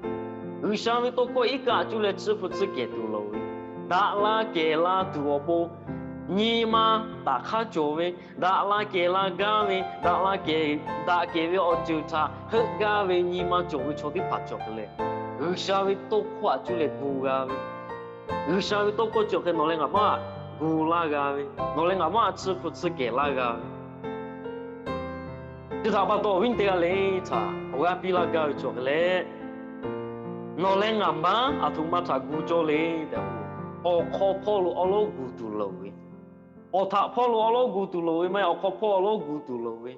G'uiˬsha ve tawˇ hkawˇ iˉ kaˆ cuˇ leh tsuhˇ hpu tsuhˇ kehˬ tuˬ loˍ ve, daꞈ la kehˬ la tuˬ awˬ pon nyi ma taˍ hk'aˇ cawˬ ve, daꞈ la kehˬ la gaˇ ve, daꞈ la kehˬ, daꞈ kehˬ ve awˬ ceuˬ htaꞈ heuˆ gaˇ ve nyi ma cawˬ ve chaw teˇ hpaˍ cawˬ hk'e leh, G'uiˬsha ve tawˇ hkawˇ htaꞈ cuˇ leh gu g'a ve, G'uiˬsha ve tawˇ hkawˇ cawˬ hk'e nawˬ leh ngaˬ maˇ gu laˇ g'a ve, nawˬ leh ngaˬ maˇ tsuhˇ hpu tsuhˇ kehˬ laˇ g'a ve, chi htaꞈ pa taw awˬ viˉ teˇ g'aˇ le htaꞈ awˬ g'aˇ piˇ laˇ gaˇ ve cawˬ hk'e leh, nawˬ leh ngaˬ maˇ aˬ htoꞈ ma htaꞈ gu cawˇ le tehꞈ, awˬ hk'aw hpawˇ lo awˉ lawˉ gu tuˬ loˍ ve, awˬ htaꞈ hpawˇ lo awˉ lawˉ gu tuˬ loˍ ve maˇ heˆ, awˬ hk'aw hpawˇ awˉ lawˉ gu tuˬ loˍ ve,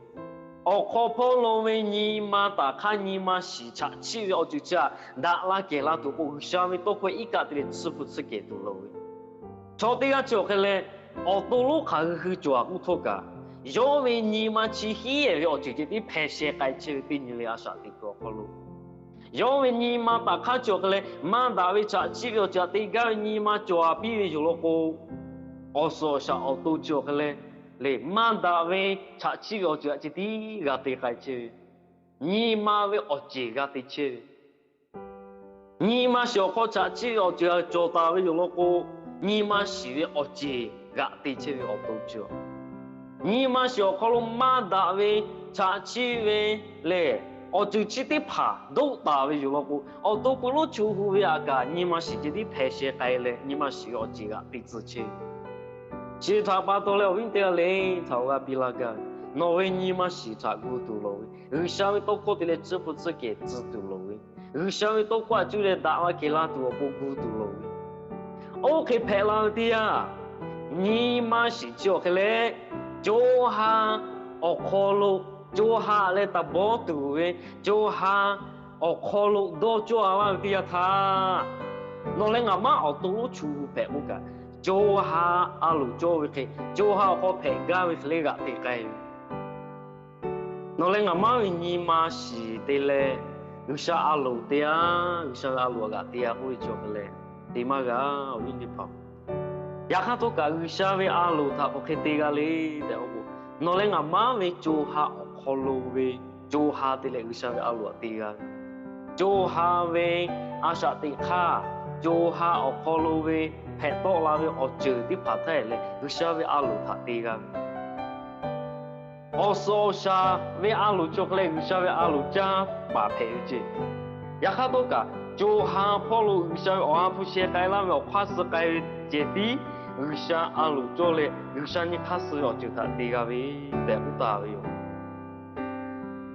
awˬ hk'aw hpawˇ lo ve nyi ma taˍ hk'aˇ nyi ma shiˍ chaꞈ chiˆ ve awˬ ceuˬ chi htaꞈ daꞈ la kehˬ la tuˬ k'o, G'uiˬsha ve tawˇ hkawˇ iˉ kaˆ te leh tsuhˇ hpu tsuhˇ kehˬ tuˬ loˍ ve, chaw teˇ g'aˇ cawˬ hk'e leh, awˬ to lonˉ hk'aˬ hui hui cawˬ a k'oˆ htawˇ kaꞈ, yawˇ ve nyi ma chi hiˉ ehˍ ve awˬ ceuˬ ceh tiˉ hpeh sheh k'ai chehˇ ve teˇ nyi le a shaꞈ teꞈ kuiˬ awˬ hk'aw lo, yawˇ ve nyi ma taˍ hk'aˇ cawˬ hk'e leh, maˇ daꞈ ve chaꞈ chiˆ ve awˬ ceuˬ htaꞈ te gaˇ ve nyi ma cawˬ a piˇ ve yoˬ law k'o, awˬ suhˍ awˬ shaˍ awˬ to chi awˬ hk'e leh, le maˇ daꞈ ve chaꞈ chiˆ ve awˬ ceuˬ htaꞈ ceh tiˉ g'a te k'ai chehˇ ve, nyi ma ve awˬ ceˬ g'a te chehˇ ve, nyi ma shiˍ awˬ hk'aw chaꞈ chiˆ ve awˬ ceuˬ htaꞈ cawˬ taˍ ve yoˬ law k'o, nyi ma shiˍ ve awˬ ceˬ g'aꞈ te chehˇ ve awˬ to ceuˬ. Nyi ma shiˍ awˬ hk'aw lo maˇ daꞈ ve, chaꞈ chiˆ ve lehˬ, awˬ ceuˬ chi teˇ hpaˍ doˆ taˍ ve yoˬ law k'o, awˬ to pui lonˉ chu hu ve aꞈ kaꞈ nyi ma shiˍ ceh tiˉ hpeh sheh k'ai leh, nyi ma shiˍ ve awˬ ceuˬ g'aꞈ te tcuh chehˇ ve. Chi htaꞈ pa taw leh awˬ viˉ teˇ g'aˇ le htaꞈ awˬ g'a piˇ laˇ gaˇ ve, nawˬ ve nyi ma shiˍ htaꞈ gu tuˬ loˍ ve, G'uiˬsha ve tawˇ hkawˇ te leh tcuhˉ hpu tcuhˉ kehˬ tcuh tuˬ loˍ ve, G'uiˬsha ve tawˇ hkawˇ htaꞈ cuˇ leh daꞈ la kehˬ la tuˬ awˬ pon gu tuˬ loˍ ve, oˇ hk'e hpehꞈ la ve teˇ yanˇ, nyi ma shiˍ chi awˬ hk'e leh, co ha awˬ hk'aw lo, co ha leh taˍ bawˇ tuˬ ve, co ha awˬ hk'aw lo dawˇ cawˇ a laˇ ve teˇ yanˇ htaˇ, nawˬ leh ngaˬ maˉ awˬ to lonˉ chu hu hpehꞈ k'oˆ kaꞈ, co ha a loˍ cawˇ ve hk'e, co ha awˬ hk'aw hpehꞈ gaˇ ve hk'e le g'aꞈ te k'ai ve. Nawˬ leh ngaˬ maˉ ve nyi ma shiˍ te leh, G'uiˬsha a loˍ te a, G'uiˬsha ve a loˍ g'aꞈ te a k'oˆ ve chi awˬ hk'e leh, te maˇ g'a, awˬ viˉ teˇ hpaˍ. Yaꞈ hk'aˇ htawˇ kaꞈ G'uiˬsha ve a loˍ htaꞈ k'awꞈ hk'e te g'a le tehꞈ k'oˆ k'o, nawˬ leh ngaˬ maˉ ve co ha awˬ hk'aw lo ve co ha te leh G'uiˬsha ve a loˍ htaꞈ te g'a ve, co ha ve a shaꞈ teꞈ hk'aˇ, co ha awˬ hk'aw lo ve hpehꞈ tawˆ la ve awˬ ceuˬ teˇ hpaˍ htaˇ leh G'uiˬsha ve a loˍ htaꞈ te g'a ve. Awˬ suhˍ awˬ shaˍ ve a loˍ chi awˬ hk'e leh G'uiˬsha ve a loˍ caˇ paˍ hpehꞈ ve ceˇ. Yaꞈ hk'aˇ htawˇ kaꞈ, co ha hpawˇ lo G'uiˬsha ve awˬ ha hpu sheh k'ai laˇ ve awˬ hk'aˇ suh k'ai ve ceh tiˉ, G'uiˬsha a loˍ cawˇ leh G'uiˬsha nyi hk'aˇ suh ve awˬ ceuˬ htaꞈ te g'a ve tehꞈ k'oˆ taˍ ve yoˬ.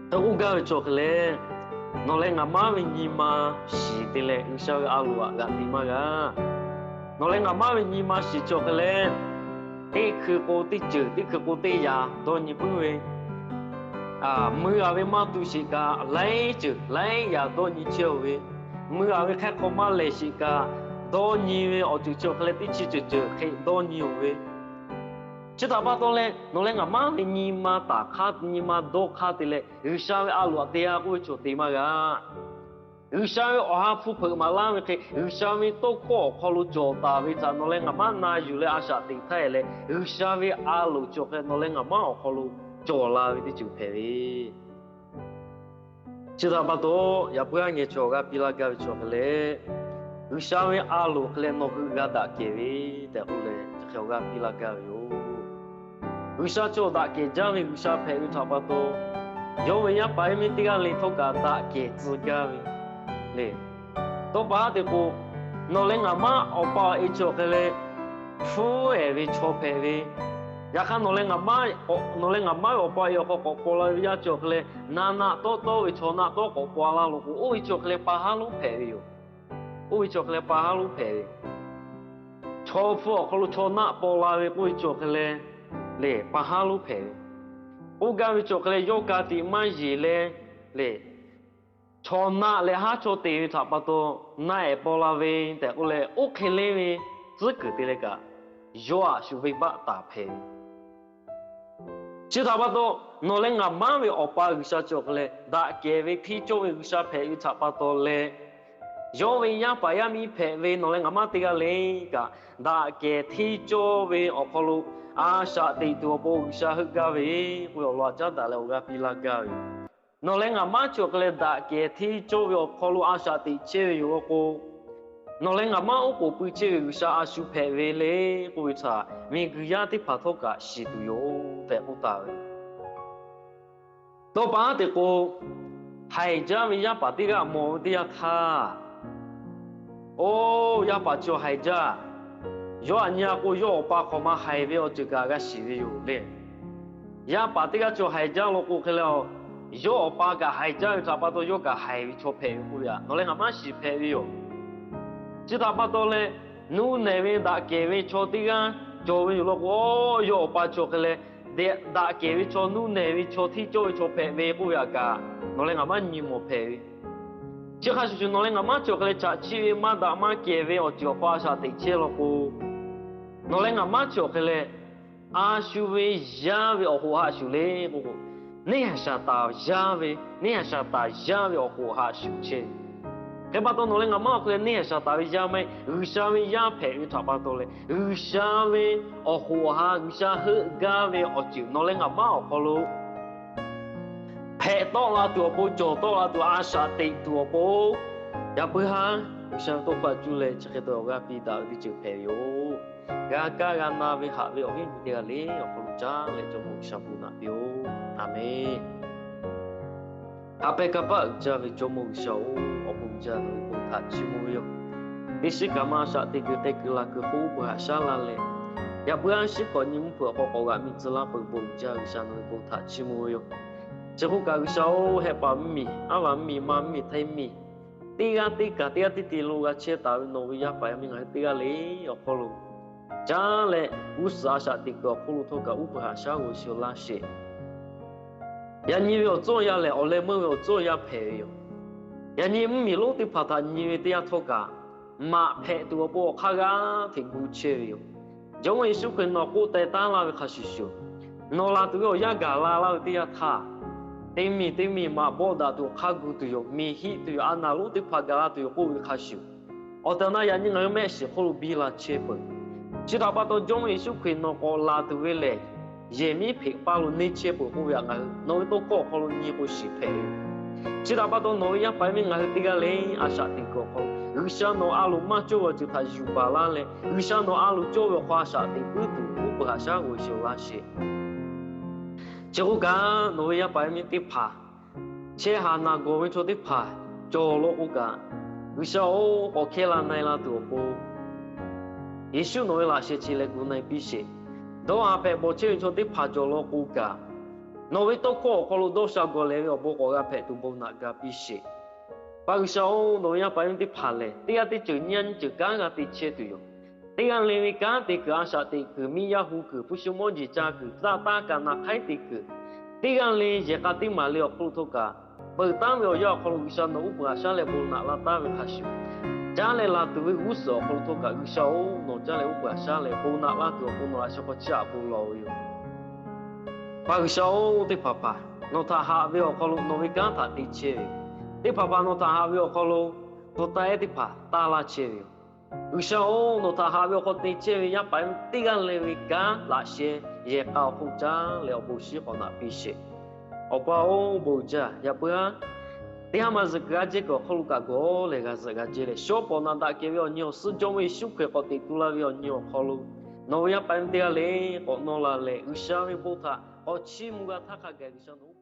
Hk'e k'oˆ gaˇ ve chi awˬ hk'e leh, nawˬ leh ngaˬ maˉ ve nyi ma shiˍ te leh G'uiˬsha ve a loˍ htaꞈ g'aꞈ te maˇ g'a. Nawˬ leh ngaˬ maˉ ve nyi ma shiˍ chi awˬ hk'e leh, teˇ hkui k'o teˇ ceuˬ, teˇ hkui k'o teˇ yaꞈ dawˇ nyi puiˉ ve, mui g'a ve maˇ tu sheˍ kaꞈ laiˉ ceuˬ laiˉ yaꞈ dawˇ nyi chehˇ-oˬ ve, mui g'a ve hk'aˇ hk'aw maˇ lehˬ sheˍ kaꞈ dawˇ nyi ve awˬ ceuˬ chi awˬ hk'e leh teˇ chi ceuˬ ceuˬ hk'e dawˇ nyi-oˬ ve, chi htaꞈ pa taw leh nawˬ leh ngaˬ maˉ ve nyi ma taˍ hk'aˇ, nyi ma dawˇ hk'aˇ te leh G'uiˬsha ve a loˍ htaꞈ te a k'oˆ ve chaw te maˇ g'a. G'uiˬsha ve awˬ ha hpu hpeuꞈ maˍ laˇ ve hk'e, G'uiˬsha ve tawˇ hkawˇ awˬ hk'aw lo cawˬ taˍ ve htaꞈ nawˬ leh ngaˬ maˉ na yuˬ leh a shaꞈ teꞈ htaˇ leh, G'uiˬsha ve a loˍ chi awˬ hk'e nawˬ leh ngaˬ maˉ awˬ hk'aw lo cawˬ la ve teˇ ceuˬ hpehꞈ ve. Chi htaꞈ pa taw, yaꞈ puiˉ aˉ ngeh chaw awˬ g'aˇ piˇ laˇ gaˇ ve chi awˬ hk'e leh, G'uiˬsha ve a loˍ hk'e leh nawˬ hui g'a daꞈ kehˬ ve tehꞈ k'oˆ leh, chi hk'e awˬ g'aˇ piˇ laˇ gaˇ ve yoˬ. G'uiˬsha chaw daꞈ kehˬ jaˇ ve G'uiˬsha hpehꞈ ve htaꞈ pa taw, yawˇ ve yaˇ paˍ yaˇ miˇ teˇ g'aˇ le htawˇ kaꞈ daꞈ kehˬ tcuh gaˇ ve le. Tawˇ pa haˉ te k'o, nawˬ leh ngaˬ maˉ awˬ pa awˬ e chi awˬ hk'e leh hpfuhˇ ehˍ ve chaw hpehꞈ ve, yaꞈ hk'aˇ nawˬ leh ngaˬ maˉ ve awˬ pa awˬ e awˬ hk'aw k'awꞈ paw la ve yaˇ chi awˬ hk'e leh, naˆ naˆ tawˆ tawˆ ve chaw naˆ tawˆ k'awꞈ paw laˇ lo k'o, oˇ ve chi awˬ hk'e leh pa haˉ lonˉ hpehꞈ ve yoˬ. Oˇ ve chi awˬ hk'e leh pa haˉ lonˉ hpehꞈ ve, chaw hpfuhˇ awˬ hk'aw lo chaw naˆ paw la ve k'oˆ ve chi awˬ hk'e leh, lehˬ pa haˉ lonˉ hpehꞈ ve, k'oˆ gaˇ ve chi awˬ hk'e leh yawˇ ka tiꞈ maˇ yeˬ leh, lehˬ chaw naˆ leh haˉ chaw te ve htaꞈ pa taw, naˆ ehˍ paw la ve tehꞈ k'oˆ leh, oˇ hk'e le ve tcuhˉ kuiˬ te leh kaꞈ, yawˇ aꞈ shu venˇbaˆ taˍ hpehꞈ ve. Chi htaꞈ pa taw, nawˬ leh ngaˬ maˉ ve Awˬ pa G'uiˬsha chi awˬ hk'e leh daꞈ kehˬ ve hteˇ cawˇ ve G'uiˬsha hpehꞈ ve htaꞈ pa taw leh, yawˇ ve yaˇ paˍ yaˇ miˇ hpehꞈ ve nawˬ leh ngaˬ maˉ teˇ g'aˇ le kaꞈ, daꞈ kehˬ hteˇ cawˇ ve awˬ hk'aw lo a shaꞈ teꞈ tuˬ awˬ pon G'uiˬsha heuˆ gaˇ ve k'oˆ ve awˬ lawn htaꞈ caˉ daꞈ leh awˬ g'aˇ piˇ laˇ gaˇ ve yoˬ. Nawˬ leh ngaˬ maˉ chi awˬ hk'e leh daꞈ kehˬ hteˇ cawˇ ve awˬ hk'aw lo a shaꞈ teꞈ chehˇ ve yoˬ law k'o, nawˬ leh ngaˬ maˉ oˉ k'oˍ pui chehˇ ve G'uiˬsha a shu hpehꞈ ve le k'oˆ ve htaꞈ miˬguiˬ yaˇ teˇ hpaˍ htawˇ kaꞈ shiˍ tuˬ yoˬ tehꞈ k'oˆ taˍ ve. Tawˇ pa haˉ te k'o, haiˬ jaˇ ve yaˇ paˍ teˇ g'aˇ mawˬ ve teˇ yanˇ htaˇ, oˇ yaˇ paˍ chi haiˬ jaˇ. Yawˇ aꞈ nyi a k'o, yawˇ awˬ pa hk'awꞈ ma haiˬ ve awˬ ceuˬ kaꞈ g'a shiˍ ve yoˬ le. Yaˇ paˍ teˇ g'aˇ chi haiˬ jaˇ law k'o hk'e leh, yawˇ awˬ pa kaꞈ haiˬ jaˇ ve htaꞈ pa taw yawˇ kaꞈ haiˬ ve chaw hpehꞈ ve k'oˆ ve htaꞈ nawˬ leh ngaˬ maˉ shiˍ hpehꞈ ve yoˬ. Chi htaꞈ pa taw leh, nuˇ nehˬ ve daꞈ kehˬ ve chaw teˇ g'aˇ cawˬ ve yoˬ law k'o, yawˇ awˬ pa chi awˬ hk'e leh daꞈ kehˬ ve chaw, nuˇ nehˬ ve chaw, hteˇ cawˇ ve chaw hpehꞈ ve k'oˆ ve htaꞈ kaꞈ nawˬ leh ngaˬ maˉ nyi mawˬ hpehꞈ ve. Chi hk'a shuˍ shuˍ nawˬ leh ngaˬ maˉ chi awˬ hk'e leh chaꞈ chiˆ ve maˇ daꞈ maˇ kehˬ ve awˬ ceuˬ awˬ hk'aw a shaꞈ teꞈ chehˇ law k'o, nawˬ leh ngaˬ maˉ chi awˬ hk'e leh a shu ve yaˇ ve awˬ hoꞈ haꞈ shuˍ le k'o, neˇ haiˬ shaˍ taˍ yaˇ ve, neˇ haiˬ shaˍ taˍ yaˇ ve awˬ hoꞈ haꞈ shuˍ chehˇ ve. Hk'e pa taw nawˬ leh ngaˬ maˉ awˬ hk'e leh neˇ haiˬ shaˍ taˍ ve yaˇ maˇ heˆ, G'uiˬsha ve yaˇ hpehꞈ ve htaꞈ pa taw leh, G'uiˬsha ve awˬ hoꞈ haꞈ, G'uiˬsha heuˆ gaˇ ve awˬ ceuˬ nawˬ leh ngaˬ maˉ awˬ hk'aw lo hpehꞈ tawˆ la tuˬ awˬ pon, cawˬ tawˆ la tuˬ, a shaꞈ teꞈ tuˬ awˬ pon, Yaꞈ puiˉ haˉ G'uiˬsha ve tawˇ hkawˇ htaꞈ cuˇ leh chi hk'e te awˬ g'aˇ piˇ daꞈ ve teˇ ceuˬ hpehꞈ ve yoˬ. G'a kaˇ g'a na ve haꞈ ve awˬ viˉ awˬ nyi teˇ g'aˇ le awˬ hk'aw lo caˉ leh Jawˇmawˇ G'uiˬsha bon naꞈ piˇ-oˬ. Aˍmenˍ. Haꞈ pehnˇ kanˇ paˆ uiˍ jaˇ ve Jawˇmawˇ G'uiˬsha-oˬ, awˬ bon jaˇ nawˬ ve bon htaꞈ chiˇ mvuh ve yoˬ. Teˇ shiˉ kaꞈ maˇ shaꞈ teꞈ kuiˬ hk'e kuiˬ la kuiˬ k'oˆ uˉ peunˍ haꞈ shaˉ laˇ leh, yaꞈ puiˉ haˉ shiˉ hk'awꞈ nyi mvuhˇ hpeuꞈ awˬ hk'aw k'awꞈ g'aꞈ mi tcuh laˇ peuˬ bon jaˇ G'uiˬsha nawˬ ve bon htaꞈ chiˇ mvuh ve yoˬ. Chi hk'oˆ kaꞈ G'uiˬsha-oˬ, Hehˆ paˍ mvuhˇmiˬ, Aˉ vaˬ mvuhˇmiˬ, Ma mvuhˇmiˬ, Hteˇ mvuhˇmiˬ, teˇ g'aˇ teˇ kaˬ teˇ g'aˇ teˇ te lo g'a chehˇ taˍ ve nawˬ ve yaˇ paˍ yaˇ miˇ ngaˬ hui teˇ g'aˇ le awˬ hk'aw lo caˉ leh g'uˇ suhˍ a shaꞈ teꞈ kuiˬ awˬ hk'oˆ lo htawˇ kaꞈ uˉ peunˍ haꞈ shaˉ g'awˬ shiˍ laˇ sheˍ. Yaꞈ nyi ve awˬ tcuhˇ yaˇ lehˬ, awˬ leh meuˇ ve awˬ tcuhˇ yaˇ hpehꞈ ve yoˬ. Yaꞈ nyi mvuhˇmiˬ lonˉ teˇ hpaˍ htaꞈ nyi ve teˇ yanˇ htawˇ kaꞈ, maꞈ hpehꞈ tuˬ awˬ pon awˬ hk'aˇ g'aˇ hteꞈ gu chehˇ ve yoˬ. Jawˇmawˇ Yeˍsuˆ Hkriꞈ nawˬ k'oˆ teh taˉ laˇ ve hk'a shuˍ shuˍ, nawˬ laˬ tuˬ ve awˬ yanˇ gaˬ la laˇ ve teˇ yanˇ htaˇ, teˇ miˬ teˇ miˬ maꞈ bawˆ daꞈ tuˬ awˬ hk'aˇ gu tuˬ yoˬ. Miˬ hiˆ tuˬ yoˬ. A naˍ lonˉ teˇ hpaˍ gaˬ la tuˬ yoˬ k'oˆ ve hk'a shuˍ, awˬ tehˬ awˬ na yaꞈ nyi ngaˬ hui mehˆ shiˍ hk'oˆ lo biˇ la chehˇ peuˬ. Chi htaꞈ pa taw Jawˇmawˇ Yeˍsuˆ Hkriꞈ nawˬ k'awꞈ laˬ tuˬ ve lehˬ, yehˬ miˉ hpeꞈ paˇ lo neˇ chehˇ peuˬ k'oˆ ve htaꞈ ngaˬ hui nawˬ ve tawˇ hkawˇ awˬ hk'aw lo nyi k'o shiˍ hpehꞈ ve. Chi htaꞈ pa taw nawˬ ve yaˇ paˍ yaˇ miˇ ngaˬ hui teˇ g'aˇ le a shaꞈ teꞈ kuiˬ awˬ hk'aw lo G'uiˬsha nawˬ a loˍ maˇ cawˇ ve awˬ ceuˬ htaꞈ yuˬ baˬ laˇ leh, G'uiˬsha nawˬ a loˍ cawˇ ve awˬ hk'aw a shaꞈ teꞈ puiˉ tuˬ uˉ peunˍ haꞈ shaˉ g'awˬ shiˍ laˇ sheˍ. Chi k'oˆ kaꞈ nawˬ ve yaˇ paˍ yaˇ miˇ teˇ hpaˍ chehˇ haˍ naˬ gawˬ ve chaw teˇ hpaˍ cawˬ law k'o kaꞈ, G'uiˬsha-oˬ, k'awꞈ hkehˇ la na-e la tuˬ awˬ pon Yeˍsuˆ nawˬ ve laꞈ sheh chi leh gu na-e piˇ sheˍ. Dawˇ haˍ hpehꞈ bawˬ chehˇ ve chaw teˇ hpaˍ cawˬ law k'o kaꞈ, nawˬ ve tawˇ hkawˇ awˬ hk'aw lo dawˇ sha gawˬ leh ve awˬ bon k'awꞈ g'a hpehꞈ tuˬ bon naꞈ ga piˇ sheˍ. Paˍ G'uiˬsha-oˬ, nawˬ ve yaˇ paˍ yaˇ miˇ teˇ hpaˍ lehˬ, teˇ g'aˇ teˇ ceuˬ nyiˇ g'aˇ nyiˇ ceuˬ kanˉ g'a te chehˇ tuˬ yoˬ. Teˇ g'aˇ le ve kanˉ te kuiˬ, a shaꞈ teꞈ kuiˬ, miˇ yaˇ hu kuiˬ, hpu shi mawˇ jeˬ ca kuiˬ, tcuh taˇ kaꞈ naˬ hk'aiˉ te kuiˬ, teˇ g'aˇ le yehˬ k'a teˇ maˍ le awˬ hk'oˆ lo htawˇ kaꞈ, peuˬ taˉ ve awˬ yanˇ awˬ hk'aw lo G'uiˬsha nawˬ uˉ peunˍ haꞈ shaˉ leh bon naꞈ la taˍ ve hk'a shuˍ, caˉ leh laˬ tuˬ ve g'uˇ suhˍ awˬ hk'aw lo htawˇ kaꞈ G'uiˬsha-oˬ, nawˬ caˉ leh uˉ peunˍ haꞈ shaˉ leh bon naꞈ laˇ tuˬ awˬ pon nawˬ a shu hk'aw chiˇ aꞈ bon lawˬ ve yoˬ. Paˍ G'uiˬsha-oˬ, teˇ hpaˍ hpaˍ nawˬ htaꞈ haꞈ ve awˬ hk'aw lo nawˬ ve kanˉ htaꞈ te chehˇ ve yoˬ. Teˇ hpaˍ hpaˍ nawˬ htaꞈ haꞈ ve awˬ hk'aw lo hpu taˇ ehˉ teˇ hpaˍ taˇ laˇ chehˇ ve yoˬ. G'uiˬsha-oˬ, nawˬ htaꞈ haꞈ ve awˬ hk'aw te chehˇ ve yaˇ paˍ yaˇ miˇ teˇ g'aˇ le ve kanˉ laꞈ sheh yehˬ k'a awˬ hk'oˆ caˉ leh awˬ bon shinˉ k'awꞈ naꞈ piˇ sheˍ. Awˬ pa-oˬ, bon jaˇ. Yaꞈ puiˉ haˉ teˇ haˉ ma zuhꞈ kuiˬ g'a jehˇ kuiˬ awˬ hk'aw lo kaꞈ gawˬ leh g'a zuhꞈ g'a jehˇ leh, shawˉ pawˍ naꞈ daꞈ kehˬ ve awˬ nyi awˬ suhˉ Jawˇmawˇ Yeˍsuˆ Hkriꞈ k'awꞈ teꞈ tu la ve awˬ nyi awˬ hk'aw lo nawˬ ve yaˇ paˍ yaˇ miˇ teˇ g'aˇ le k'awꞈ nawˇ la leh, G'uiˬsha ve bon htaꞈ k'awꞈ chiˇ mvuh g'a htaˇ hk'a gaˬ G'uiˬsha nawˬ